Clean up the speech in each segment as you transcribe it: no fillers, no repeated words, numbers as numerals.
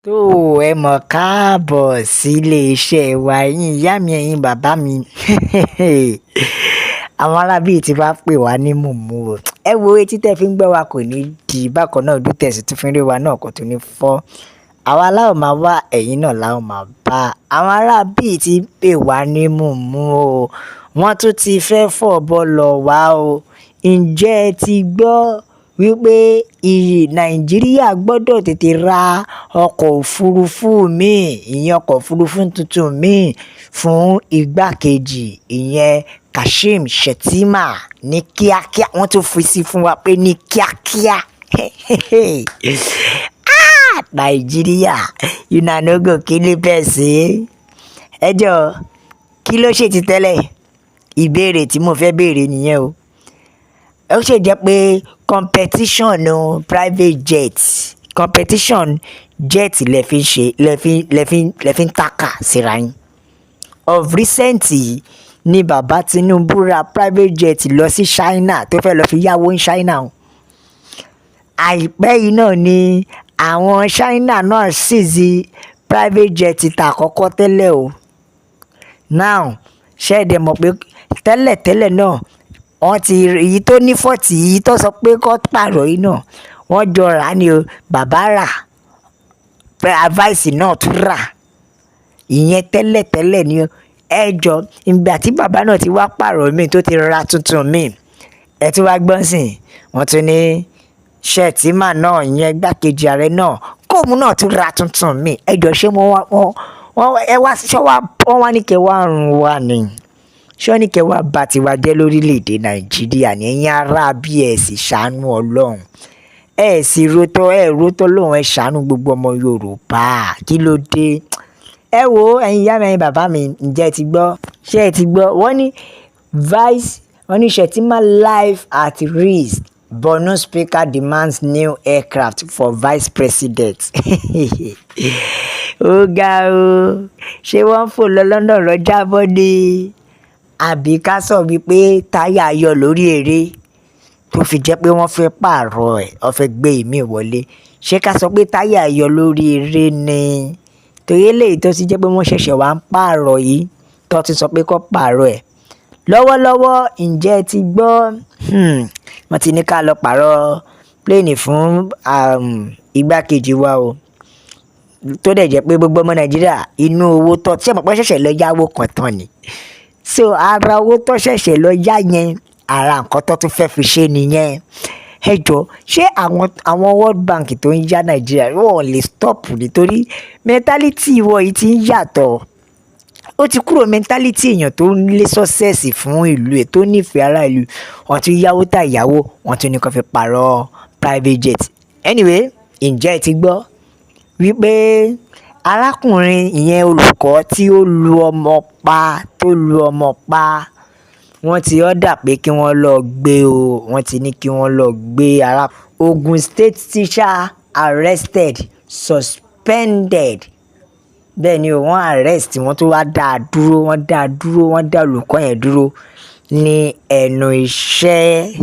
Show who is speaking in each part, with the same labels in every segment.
Speaker 1: Tó ẹ mọ̀ káàbọ̀ sílé iṣẹ́ wa, ẹ̀yin ìyá mi, ẹ̀yin bàbá mi. Àwọn arábí ti wá pè wá ní mùmú o. Ẹ wo etí tẹ fi ń gbọ́ wa kò ní di bákan náà, ojú tẹ̀sí tún fi ń rí wa náà kò tún ní fọ́. Àwa la ó máa wá, ẹ̀yin náà la ó máa bá. Àwọn arábí ti pè wá ní mùmú o. Wọ́n tún ti fẹ́ fọ̀bọ lọ̀ wá o. Ǹjẹ́ ẹ ti gbọ́ wípé iyì Nàìjíríà gbọ́dọ̀ tètè ra ọkọ̀ òfurufú míì, ìyẹn ọkọ̀ òfurufú tuntun míì fún igbákejì, ìyẹn Kashim Shettima, ní kíákíá? Wọ́n tún fi sí fún wa pé ní kíákíá. Ah, Nàìjíríà, una no go kill person. Ẹ jọ̀ọ́, kí ló ṣe ti tẹ́lẹ̀? Ìbéèrè tí mo fẹ́ béèrè nìyẹn o. Ó ṣe jẹ́ pé competition private jet, competition jet lẹ fi ń ṣe, lẹ fi ń tàkà síra yín. Of recent yìí ni bàbá Tinubu ra private jet lọ sí China, tó fẹ́ lọ fi yáwó ní China o. Àìpẹ́ yìí náà ni àwọn China náà seize private jet ta àkọ́kọ́ tẹ́lẹ̀ o. Now, ṣé ẹ dẹ̀ mọ̀ pé tẹ́lẹ̀tẹ́lẹ̀ náà wọ́n ti èyí tó ní fault, èyí tó sọ pé kó pààrọ̀ yìí náà, wọ́n jọ rà á ni o. Bàbá rà, vice náà tún rà. Ìyẹn tẹ́lẹ̀tẹ́lẹ̀ ni o. Ẹ jọ, ìgbà tí bàbá náà ti wá pààrọ̀ míì, tó ti ra tuntun míì, ẹ tún wá gbọ́n sìn, wọ́n tún ní Shettima náà, ìyẹn igbákejì ààrẹ náà, kóun náà tún ra tuntun míì. Ẹ jọ, ṣé wọ́n wá wọ́n ẹ wá ṣé wọ́n wá ní kẹ́ wá run wa ni? Ṣé wọ́n ní kẹ́ wá bà tiwa jẹ́ lórílẹ̀‐èdè Nàìjíríà ní? Ẹ̀yin ará bí, ẹ sì ṣàánú Ọlọ́run, ẹ sì rótọ́, ẹ rótọ́ lóun, ẹ ṣàánú gbogbo ọmọ Yorùbá. Kí ló dé? Ẹ wo, ẹ̀yin ìyá mi, ẹ̀yin bàbá mi, ǹjẹ́ ẹ ti gbọ́? Ṣé ẹ ti gbọ́? Wọ́n ní vice, wọ́n ní Shettima life at risk, Borno speaker demands new aircraft for vice president. Ó ga o. Ṣé wọ́n ń fò lọ lọ́nà lọ jábọ́ ni, àbí ká sọ wípé táyà yọ lórí eré tó fi jẹ́ pé wọ́n fẹ́ pààrọ̀ ẹ̀, wọ́n fẹ́ gbé ìmí wọlé? Ṣé ká sọ pé táyà yọ lórí eré ni? Torí eléyìí tó ti jẹ́ pé wọ́n ṣẹ̀ṣẹ̀ wá ń pààrọ̀ yìí, tó ti sọ pé kó pààrọ̀ ẹ̀ lọ́wọ́lọ́wọ́, ǹjẹ́ ẹ ti gbọ́? Wọ́n ti ní ká lọ pààrọ̀ plane fún igbákejì wa o, tó dẹ̀ jẹ́ pé gbogbo ọmọ Nàìjíríà, inú owó tó tí ẹ mọ̀ pé ṣẹ̀ṣẹ̀ lọ yáwó kan tán ni. So ara owó tó ṣẹ̀ṣẹ̀ lọ yá yẹn, ara nǹkan tó tún fẹ́ fi ṣe nìyẹn. Ẹ jọ, ṣé àwọn World Bank tó ń yá Nàìjíríà, wọ́n lè stop? Nítorí mentality wọ̀ yìí ti ń yàtọ̀. Ó ti kúrò mentality èèyàn tó ń lé success fún ìlú ẹ̀, tó nífẹ̀ẹ́ ará ìlú. Wọ́n tún yáwó tà yáwó, wọ́n tún ní kó fi pààrọ̀ private jet. Anyway, ǹjẹ́ ẹ ti gbọ́ wípé arákùnrin, ìyẹn olùkọ́ tí ó lu ọmọ pa, tó lu ọmọ pa, wọ́n ti order pé kí wọ́n lọ gbé o? Wọ́n ti ní kí wọ́n lọ gbé ará Ogun State teacher arrested, suspended. Bẹ́ẹ̀ ni o, wọ́n arrest wọ́n, tó wá dá a dúró, wọ́n dá a dúró, wọ́n dá olùkọ́ yẹn dúró ní ẹnu iṣẹ́.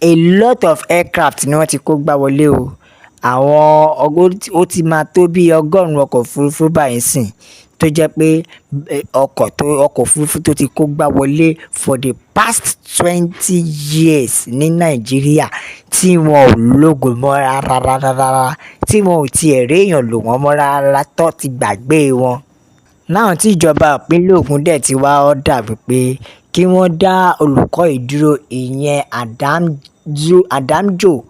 Speaker 1: A lot of aircraft ni wọ́n ti kó gbá wọlé o. Àwọn ó ti máa tó bí 100 ọkọ̀ òfurufú báyìí sìn, tó jẹ́ pé ọkọ̀ òfurufú tó ti kó gbá wọlé for the past 20 years ní Nàìjíríà tí wọn ò lógo mọ́ rárá rárá, tí wọn ò tiẹ̀ réèyàn lò wọ́n mọ́ rárá, tó ti gbàgbé wọn. Náà tí ìjọba ìpínlẹ̀ Ògùn dẹ̀ ti wá order wípé kí wọ́n dá olùkọ́ yìí dúró, ìyẹn Adamjo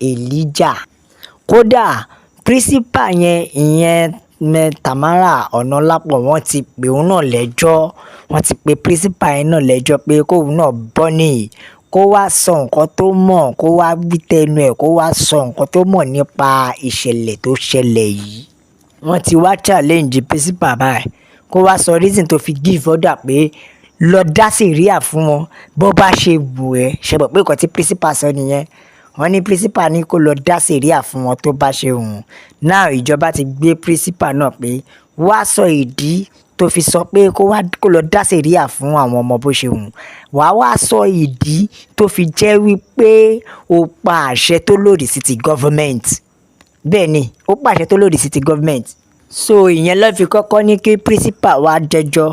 Speaker 1: Elijah. Kódà principal yẹn, ìyẹn Tamara Ọ̀nàlápọ̀, wọ́n ti pè òun náà lẹ́jọ́. Wọ́n ti pe principal yẹn náà lẹ́jọ́ pé kóun náà bọ́ nìyí, kó wá sọ nǹkan tó mọ̀, kó wá wí tẹnu ẹ̀, kó wá sọ nǹkan tó mọ̀ nípa ìṣẹ̀lẹ̀ tó ṣẹlẹ̀ yìí. Wọ́n ti wá challenge principal báyìí kó wá sọ reason tó fi give order pé lọ dá sẹ̀ríà fún wọn bó bá ṣe wù ẹ́. Ṣe mọ̀ pé nǹkan tí principal sọ nìyẹn? Wọ́n ní principal ní kó lọ dá sẹ̀ríà fún wọn tó bá ṣe wù ú. Now ìjọba ti gbé principal náà pé wá sọ ìdí tó fi sọ pé kó wá, kó lọ dá sẹ̀ríà fún àwọn ọmọ bó ṣe wù ú. Wàá wá sọ ìdí tó fi jẹ́ wípé o pa àṣẹ tó lòdì sí ti government. Bẹ́ẹ̀ ni, ó pàṣẹ tó lòdì sí ti government. So ìyẹn ló fi kọ́kọ́ ní kí principal wá jẹ́jọ́.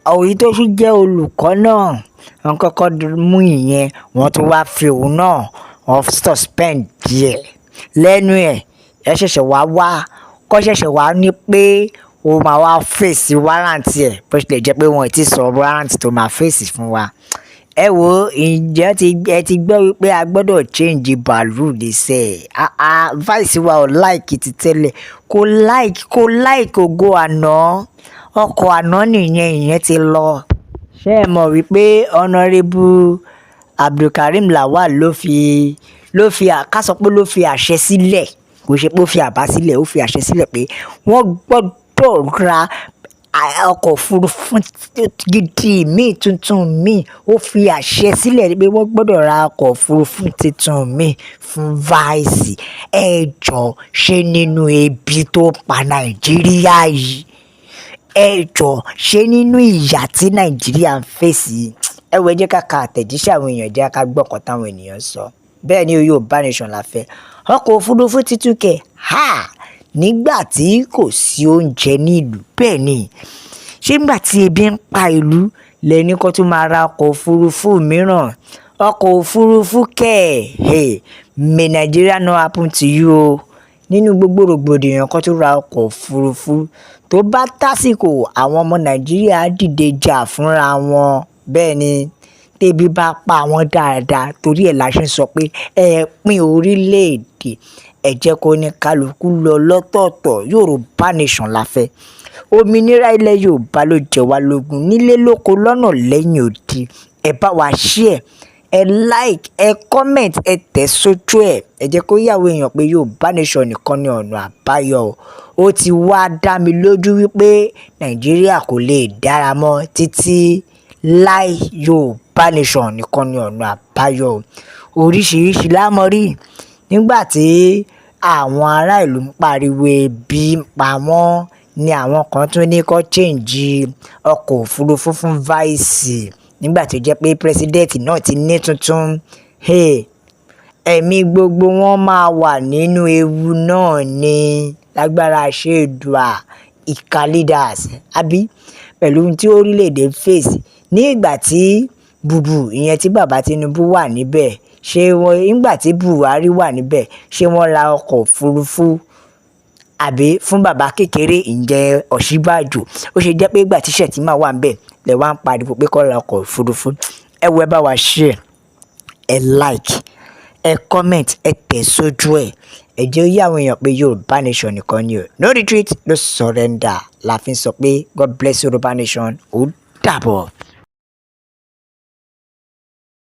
Speaker 1: Òyí tó tún jẹ́ olùkọ́ náà, wọ́n kọ́kọ́ mú ìyẹn, wọ́n tún wá fi òun náà, wọ́n suspend díẹ̀ lẹ́nu ẹ̀. Ẹ ṣẹ̀ṣẹ̀ wá wá kọ́ ṣẹ̀ṣẹ̀ wá ní pé ó máa wá face warrant ẹ̀, bó tilẹ̀ jẹ́ pé wọ́n ò tí ì sọ warrant tó máa face fún wa. Ẹ wo, ǹjẹ́ ẹ ti gbọ́ wípé a gbọ́dọ̀ change bàálù níṣẹ́? Ah ah, vice wa ò like ti tẹ́lẹ̀, kò like, kò like ògo àná, ọkọ̀ àná nìyẹn, ìyẹn ti lọ. Ṣé ẹ mọ̀ wípé Honourable Abdulkareem Lawal ló fi ká sọ pé ló fi àṣẹ sílẹ̀, kò ṣe pé ó fi àbá sílẹ̀, ó fi àṣẹ sílẹ̀ pé wọ́n gbọ́dọ̀ ra ọkọ̀ òfurufú gidi míì, tuntun míì. Ó fi àṣẹ sílẹ̀ pé wọ́n gbọ́dọ̀ ra ọkọ̀ òfurufú tuntun míì fún vice. Ẹ jọ, ṣé nínú ebi tó pa Nàìjíríà yìí, ẹ jọ, ṣé nínú ìyà tí Nàìjíríà ń fèsì? Ẹ wo, ẹ jẹ́ ká ka àtẹ̀jíṣẹ́ àwọn èèyàn, jẹ́ ká gbọ́ nǹkan táwọn ènìyàn sọ. Bẹ́ẹ̀ ni, Yorùbá Nation la fẹ́. Ọkọ̀ òfurufú tuntun kẹ̀ ha nígbà tí kò sí oúnjẹ nílùú. Bẹ́ẹ̀ ni, ṣé nígbà tí ebi ń pa ìlú lẹ́ni kó tún máa ra ọkọ̀ òfurufú mìíràn? Ọkọ̀ òfurufú kẹ̀? Hey, may Nigeria no happen to you o. Nínú gbogbo rògbòdìyàn kan tó ra ọkọ̀ òfurufú, tó bá tásìkò, àwọn ọmọ Nàìjíríà dìde jà fúnra wọn. Bẹ́ẹ̀ ni, tébi bá pa wọ́n dáadáa, torí ẹ̀ la ṣe ń sọ pé ẹ pín orílẹ̀-èdè, ẹ jẹ́ kó ní kálukú lọ lọ́tọ̀ọ̀tọ̀. Yorùbá Nation la fẹ́. Òmìnira ilẹ̀ Yorùbá ló jẹ wá lógún, nílé, lóko, lọ́nà, lẹ́yìn odi. Ẹ bá wa share, ẹ like, ẹ comment, ẹ tẹ̀ sójú ẹ̀. Ẹ jẹ́ kó yé àwọn èèyàn pé Yorùbá Nation nìkan ni ọ̀nà àbáyọ o. Ó ti wá dá mi lójú wípé Nàìjíríà kò lè dára mọ́ títí láì. Yorùbá Nation nìkan ni ọ̀nà àbáyọ o. Oríṣiríṣi lámọ̀rí nígbà tí àwọn ará ìlú ń pariwo ebi ń pa wọ́n ní àwọn kan tún ní kó change ọkọ̀ òfurufú fún vice, nígbà tó jẹ́ pé president náà ti ní tuntun. Hey, ẹ̀mí gbogbo wọn máa wà nínú ewu náà ní lágbára ṣèdùà ìka leaders, àbí pẹ̀lú ohun tí orílẹ̀-èdè ń face. Ní ìgbà tí bùbù ìyẹn tí bàbá Tinubu wà níbẹ̀, ṣé wọ́n, nígbà tí Buhari wà níbẹ̀, ṣé wọ́n ra ọkọ̀ òfurufú àbí fún bàbá kékeré ìjẹ́ Ọ̀ṣínbàjò? Ó ṣe jẹ́ pé ìgbà tí Shettima wà níbẹ̀ lẹ wá ń pariwo pé kó ra ọkọ̀ òfurufú. Ẹ wo, ẹ bá wa share, ẹ like, ẹ comment, ẹ tẹ̀ sójú ẹ̀. Ẹ jẹ́ ó yé àwọn èèyàn pé Yorùbá Nation nìkan ni o. No retreat, no surrender la fi ń sọ pé God bless Yorùbá Nation. Ó dàbọ̀.